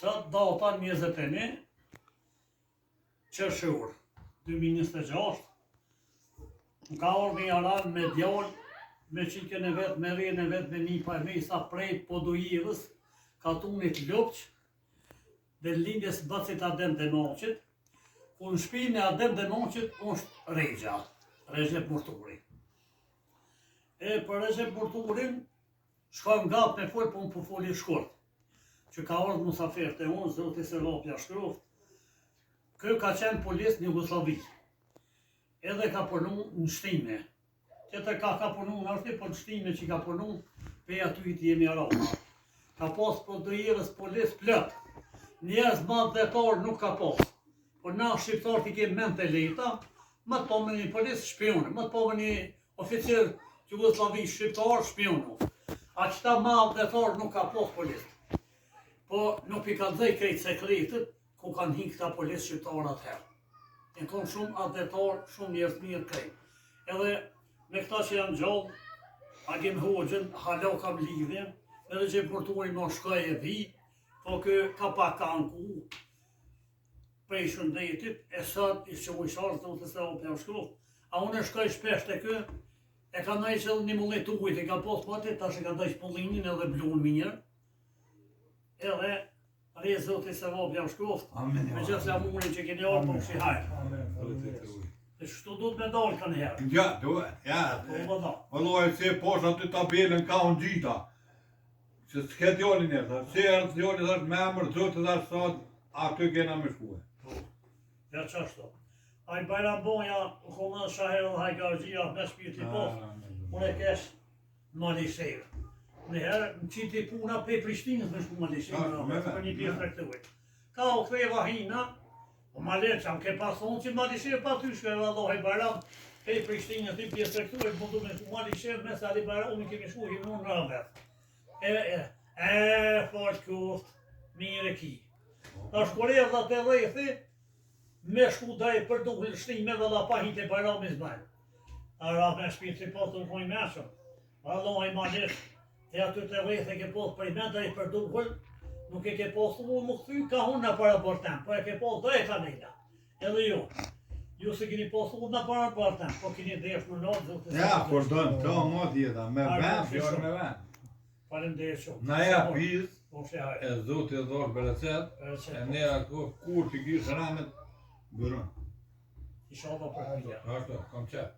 Sot data 21 qershor 2026 Më ka ardhë një jaran me djalë, me çikën e vet, me rejën e vet, me nipa e mesa prej Podujevës, katunit Lupç, vendlindjes bacit Adem Demaçit, ku në shpinë e Adem Demaçit është Rexha, Rexhep Murturi. E për Rexhep Murturin, Shkojmë gatë me fol, po unë po foli shkurt. Që ka ardhë musafir te unë, zoti sevap ja shkroft. Ky ka qenë polic në Jugosllavi. Edhe ka punu në Shtime. Tjetër ka ka punu në ashti, po në Shtime që ka punu, pej aty i jemi arama. Ka pas Podujevës polic plot. Njerëz ma atdhetar nuk ka pas. Po na shqiptarët i kemë mend të lehta, më të pamë një polic shpion, më të pamë një oficer Jugosllavi shqiptar shpion. A qëta ma atdhetar nuk ka pas polic. Po nuk i kallzoj krejt sekretet ku kanë hi këta policë shqiptarë atëherë. Janë konë shumë atdhetar, shumë njerëz të mirë krejt. Edhe me këta që janë gjallë, Agim Hoxhën, hala kam lidhje, me Rexhep Murturin më shkoj e vi, po kë ka pak ka anku, prej shëndetit, e sot i që ujë sharë, të të se o për shkru. A unë e shkoj shpesh te kë, e ka ndreq edhe një mulli të ujt, e ka pas pati, tash e ka ndreq mullinin edhe blun mirë. Edhe Re zoti sevap jau shkroft. Amin. Me gjithë flamurin që keni ardhur po shi hajr. Amin. E shtu duhet me dalë kanë herë. Ja, duhet, ja. Po po da. Vëllai se poshtë aty tabelën ka unë gjita. Se s'ke djalin e tha, se erdh djali thash me emër Zotit thash sot aty kena me shkue. Po. Ja qashtu. Ai Bajram Bonja, u konë edhe shaher edhe hajgarxhi, me shpirti po. Unë e kesh në Malishevë. Një herë më qiti puna prej Prishtinës me shku Malishevë, Ah, me për një pjesë me. të këtuaj. Ka u ktheva hina, po ma le që am ke pas thonë që Malishevë pa ty shkoj vallahi Bajram, prej Prishtinës një pjesë të këtuaj, po du me shku Malishevë, me se Ali Bajram, unë kemi shku himë në Ravet. E, e, e, falë qoft, mirë e ki. Tash kur erdha te rrethi, me shku drejt për duhë në shtime dhe la pa hite Bajrami s'bajnë. A ra me shpirt si po të në meshëm. Vallahi ma lesh, te aty te rrethi ke pas për i me drejt për duhël, nuk e ke pas u më kthy ka unë në para bërtem, po e ke pas drejt anela. Edhe ju. Ju se keni pas unë në para bërtem, po keni desh më natë, zoti. Ja, por don, to më tjeta, me Arë, vend, po, jo shumë. me vend. Faleminderit shumë. Na ja pis, Po shi hajr. e Zoti e dhor bereqet, Bereqet, e po. ne ato kur të kish ramet, bëron. Inshallah për fëmijë. Ashtu, kam qef.